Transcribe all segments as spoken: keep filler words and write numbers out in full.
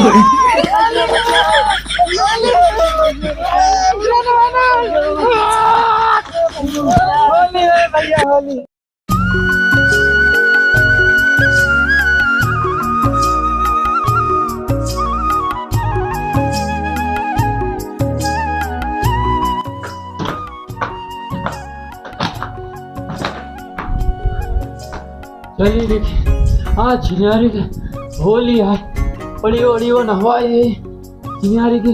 होली है भैया, होली। चलिए देखिए, आज झिनारी के होली है। बड़ी ओड़ी वो नहवाई है झिनारी के।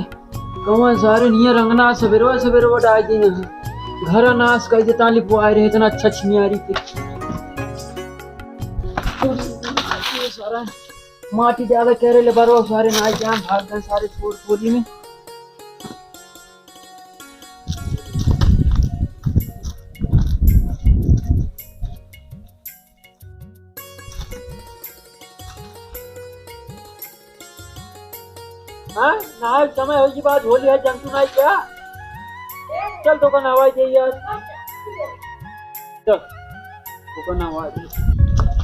कौन सारे नियर अंगना सबेरवा सबेरवा डाल दी ना। घर नाश कर देता लिपवाए रहे इतना अच्छा झिनारी के। सारा माटी डाले करे ले बरो सारे नाई जान भाग गए सारे छोड़ होली में। हाँ, नहाए समय होई की बात होली है, जंतु नाई क्या? चल तो का नहावाई दे यार। चल, तो का नहावाई दे।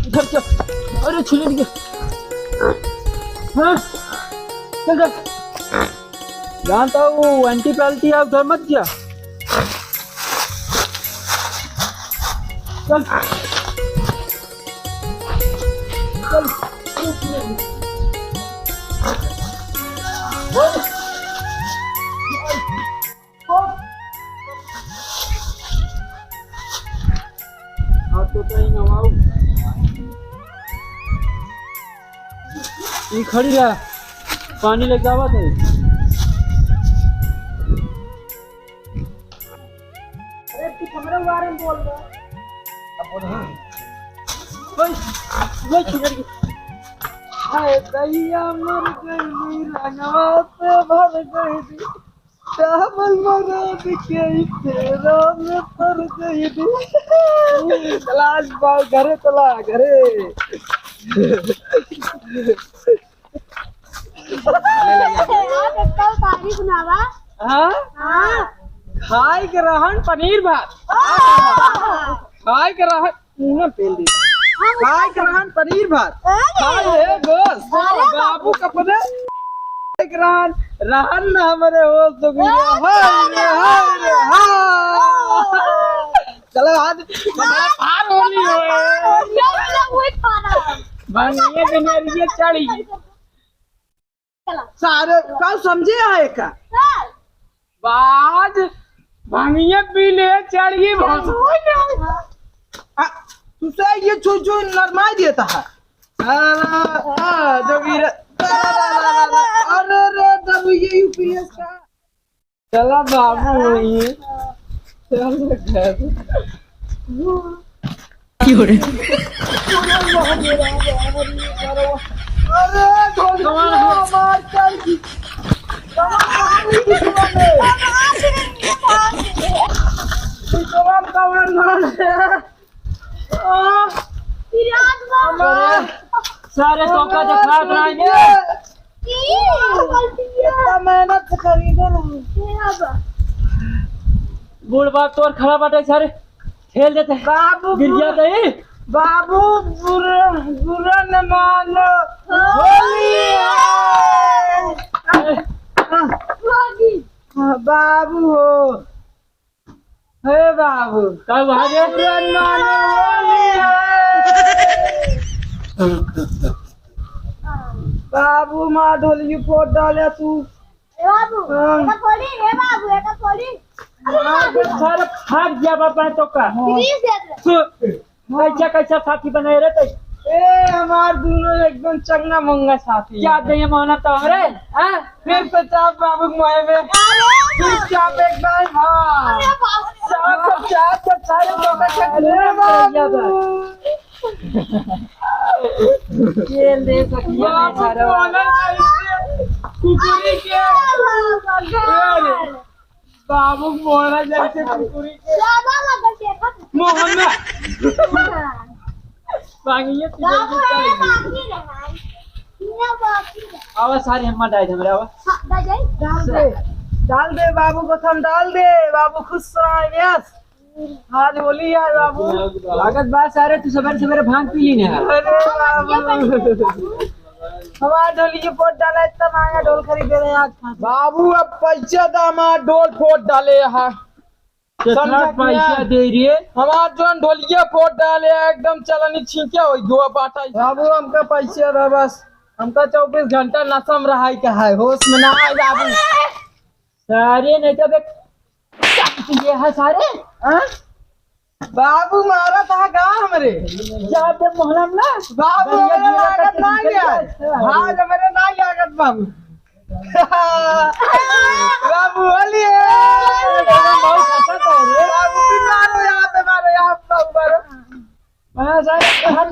इधर चल। अरे छुले दिया। हाँ, चल चल। जानता हूँ एंटी पेनल्टी है, उधर मत जा। चल। चल। हाँ, तो कहीं ना आओ। ई खड़ी रहा, पानी लेके आवा थे। अरे, तू हमरा बारे में बोल रहा। अब बोल, हाँ। ओए, ओए, छुटल की। हाय दैया, मर गई, रंगवा से भर गई। चावल मरद के फेरा में पड़ गई। चला आज बा-, घरे चला, घरे। आज कल तारीख ना बा? हाँ? हाँ। खाए के रहन पनीर भात। हाँ। खाए के रहन मुंह में पेल दी। हाँ। खाए के रहन पनीर भात। अरे। खाए रे गोश्त। अरे बाबू बाबू। कपड़े। खाए के रहन, रहन ना हमारे होश तो भी। अरे हाय रे, हाय रे, हाय। चलो आज हमारा पार होली हो। ये वाला वही पारा। भंगिया के नरिया चढ़ी। चला। सारे का समझे आए का? चल। बाज भंगिया पी ले, चढ़ी भंग। आ, तुसे ये छू छू नरमाई देता है। आ, आ, जोगीरा। अरे रे, तब ये यूपीएस का। चला बाबू वही। चल घर। क्यों रे? अरे, ढोलकिया हमार चल गई। कमर, कमर, कमर। आ, हमार सारे धोखा दिखा रहा है। इतना मेहनत से खरीदे ना। बूढ़ बाप तोर खड़ा बाटे सारे, खेल देते। बाबू गिर गया बुर-, तो ही। बाबू बुरा, बुरा न मानो। होली है। ए। हाँ, बाबू हो। हे बाबू। का हुआ रे? पुरान माने वाली है। बाबू, माँ ढोलकी फोड़ डाले तू। ए बाबू, हाँ। एका फोड़ी, ए बाबू, एका फोड़ी। अरे हाँ, बाबू। तो सारा फाट गया बाबा तो का। प्लीज दे दे। सु-, कैसा, कैसा साथी बनाए रहते? ए, हमार दोनों एकदम चंगा मंगा साथी। क्या दे ये मोहना तो हमरे? हाँ? फिर पेचाब बाबू के मुँह में। अरे! फिर चाप एकदम, हाँ। अरे बाप रे! चाप, चाप, चाप, सारे लोग के अरे मुँह में बाबू। ये दे सकिया बाबू सारा। बोला कैसे? कुकुरी के। अरे बाबू। बाबू मोहना जैसे कुकुरी के। ज्यादा मत देखो। मोहना। हाँ। बांगिए तू बाबू जल्दी रे, चल। बाकी रहा। ये बाकी रहा। आवा सारी हम्मा डाल दे, हमरा आवा। हाँ, डाल दे। डाल दे। डाल दे बाबू, कसम डाल दे। बाबू खुश रहा, यस। आज होली है बाबू। लागत बा सारे तू सवेरे सवेरे भांग पी ली ना। अरे बाबू। हमार ढोलिया फोड़ डाला, इतना महंगा ढोल खरीदे रहे आज खातिर। बाबू, अब पैसा दा, हमार ढोल फोड़ डाले यहाँ। कितना समझत पैसा नहीं? दे रही है? हमार जौन ढोलिया फोड़ डाले, एकदम चलनी छींके होई, धुआं बाटा। बाबू, हमका पैसा दा बस, हमका चौबीस घंटा नशा में रहाई का है, होश में ना आए बाबू। सारे नहीं तो देख, ये है सारे। हाँ? बाबू मारा था का हमरे? जाब दे मोहलम ना। बाबू, बढ़िया हमरे जीवन लागत का ना चिंता यार। करता है। हाँ, हमरे ना लागत बाबू। बाबू, होली है। एकदम बहुत अच्छा तो है रे। बाबू, भी मारो यहाँ पे, मारो यहाँ पे, बाबू, मारो। हाँ, सारे हट।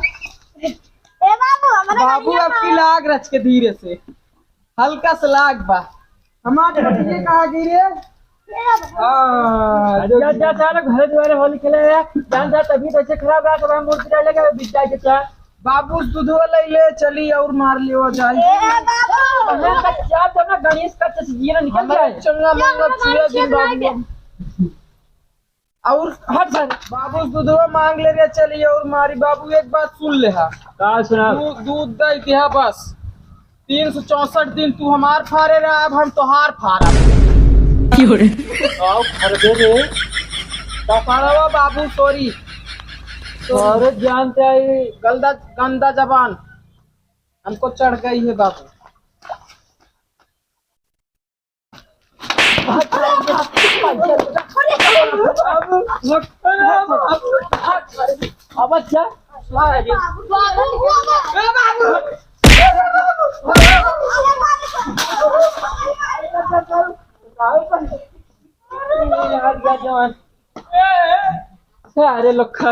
ए बाबू, हमरे बाबू, बढ़िया अब की मारो। लाग रच के धीरे से। हल्का सा लाग बा। हमार ढोलिया कहाँ गिरे? हाँ, जा, जा, जा, घर दुआरे होली खेले है। जान जा, तबीयत ऐसे खराब रहा, तो हम मूर्ति डाले के बिक जाए के क्या? बाबू, दूधवा ले ले, चली और मार लेवा जाए। ए बाबू। हमें का क्या तो ना गणेश का तस्वीर निकल हमारे जाए। चंगा मंगा छुए दिन बाबू। और हट जा। बाबू दूधवा मांग ले रे, चली और मारी। बाबू एक बात सुन ले हा। का सुना? तू दूध दे दिया बस। तीन सौ चौसठ दिन तू हमार फारे रहा, अब हम तोहार फारब। क्यों रे? आओ खरीदे रे। कपड़वा बाबू, sorry। अरे जानते आई। गंदा, गंदा जबान हमको चढ़ गई है बाबू। अब अच्छा। सारे लोग खा।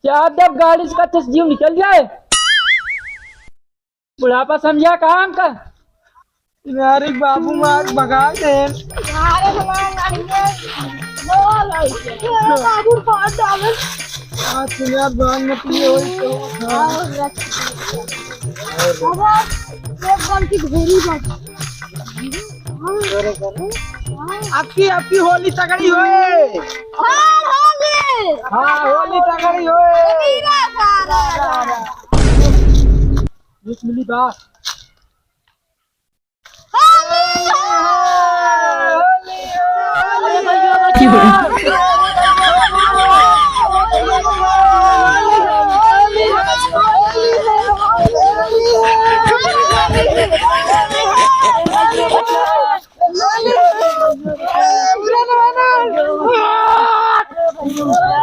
क्या जब गाड़ी से कच्चे से जीव निकल जाए? बुढ़ापा समझा कहाँ हमका? यार, एक बाबू मार भगा दे। अरे भगवान, अरे बोल, अरे बाबू, मार डाले। आज यार, भांग न पिए होई तो। बाबा, एक गलती घोरी बात। आपकी, आपकी होली तगड़ी होए। हाँ, होली। हाँ, होली तगड़ी होए। तेरा सारा। एक मिली बा।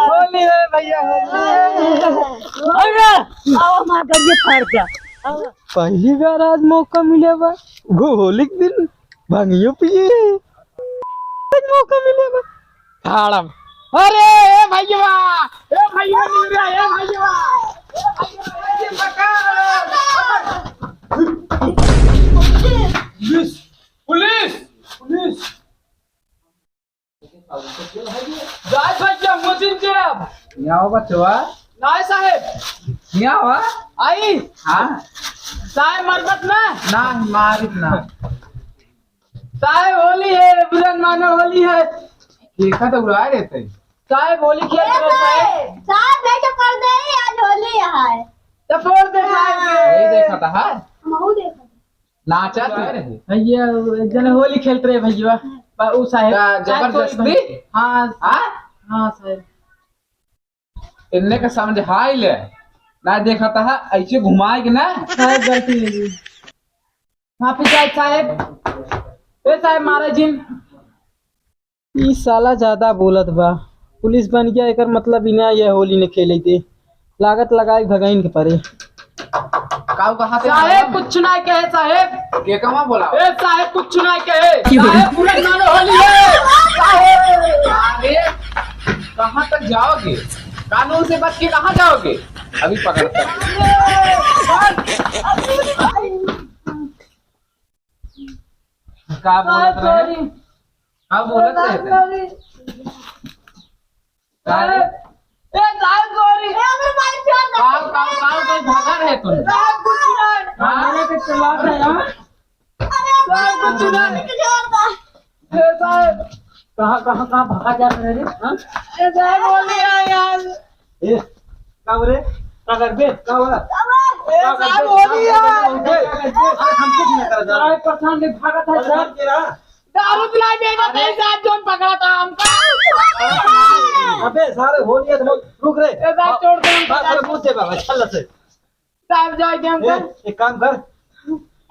होली है भैया, होली है। अरे, आओ हमार गंजी फाड़ के। पहली बार आज मौका मिले बा, वो होली के दिन भंगियो पिए। आज मौका मिले बा। फाड़ब। अरे, ए भैया, ए भैया, ए भैया, ए भैया, ए भैया, ए भैया। पुलिस, पुलिस, पुलिस। जाए भाई, क्या मशीन के अब? यहाँ हो बचवा। नाय साहेब। यहाँ हो? आई। हाँ। साहेब मरबत ना? ना, मारित ना। साहेब होली है, बुरन मानो होली है। देखा तो उड़ा रहते। साहेब होली खेल रहे साहेब। साहेब, मैं तो कर दे ही, आज होली है। तो फोड़ दे साहेब के। यही देखा था, हाँ? महू देखा था। नाचा तू। भैया, एक जने होली खेलत रहे भैया, प-, उ साहेब, का साहेब, जबरदस्ती? Sorry भैया। हाँ, हाँ? हाँ साहेब। इनने का समझाई ले, ना देखा था, ऐसे घुमाए के ना। साहेब, गलती हो गई। माफी चाहे साहेब। ए साहेब, मारे जिन। ई साला ज्यादा बोलत बा। पुलिस बन गया, एकर मतलब इन्हें ये होली ने खेले दे। लागत लगाई भगाइन के परे। काऊ कहा थे साहेब, बोला? कुछ ना कहे साहेब। के कमा बोला? ए साहेब, कुछ ना कहे। क्यों? साहेब, पूरा नानो होली है। साहेब। अरे, कहाँ तक जाओगे? कानून से बच के कहाँ जाओगे? अभी पकड़ता हूँ। का बोलत रहे? Sorry। का बोलत रहे थे? Sorry। का रे? ए, साहब, sorry। ए, हमरे भाई छोड़ दे। काऊ, काऊ, काऊ, काऊ भागा रहे तुम? साहब, कुछ नहीं। हाँ? हमारे के चला रहे हैं। अरे, साहब, कुछ नहीं। छोड़ दे। ए, साहब। कहाँ, कहाँ, कहाँ भागा जा रहे रे? हाँ? ए, साहब, बोलिए यार। ए, का बोले? का करबे? का बोला? साहब। ए, साहब, होली है। अरे, हम कुछ नहीं करत। साहब, परेशान नहीं भागत है, सर। दारू पिलाई बेचत है, साहब, जोन पकड़ा था हमका। अबे, सारे होली है, रुक रे। ए, साहब, छोड़ दे हमका। बात, अरे, मुझसे बाबा, चल से। साहब, जाए दे हमका। ए, एक काम कर।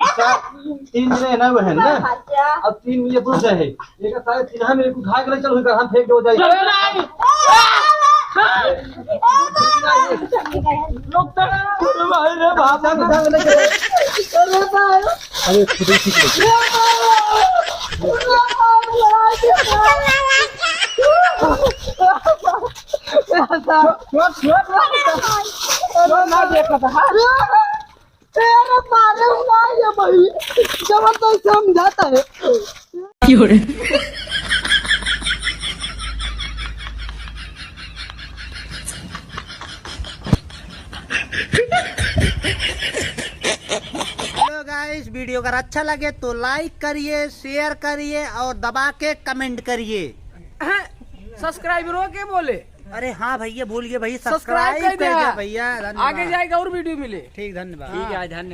इसका तीन जने है ना, वो है ना? अब तीन ये पुरुष है। एक सारे तीन हम एक उठा के ले चल, उनका हम फेंक दो जाए। अरे नहीं। रुक तो। अरे भाई रे, बाप। अरे भाई। अरे खुद ही ठीक लगे। छोड़, छोड़, छोड़। छोड़ ना देखा था। तेरा मारे हुआ ये भाई, जबरदस्त समझाता है। Hello guys, video अगर अच्छा लगे तो like करिए, share करिए और दबा के comment करिए। सब्सक्राइबरों के बोले। अरे हाँ भैया, भूल गए भैया, सब्सक्राइब सब्सक्राइब कर दे कर दे हाँ। भैया, धन्यवाद। आगे जाएगा और वीडियो मिले। ठीक, धन्यवाद। ठीक है, धन्यवाद।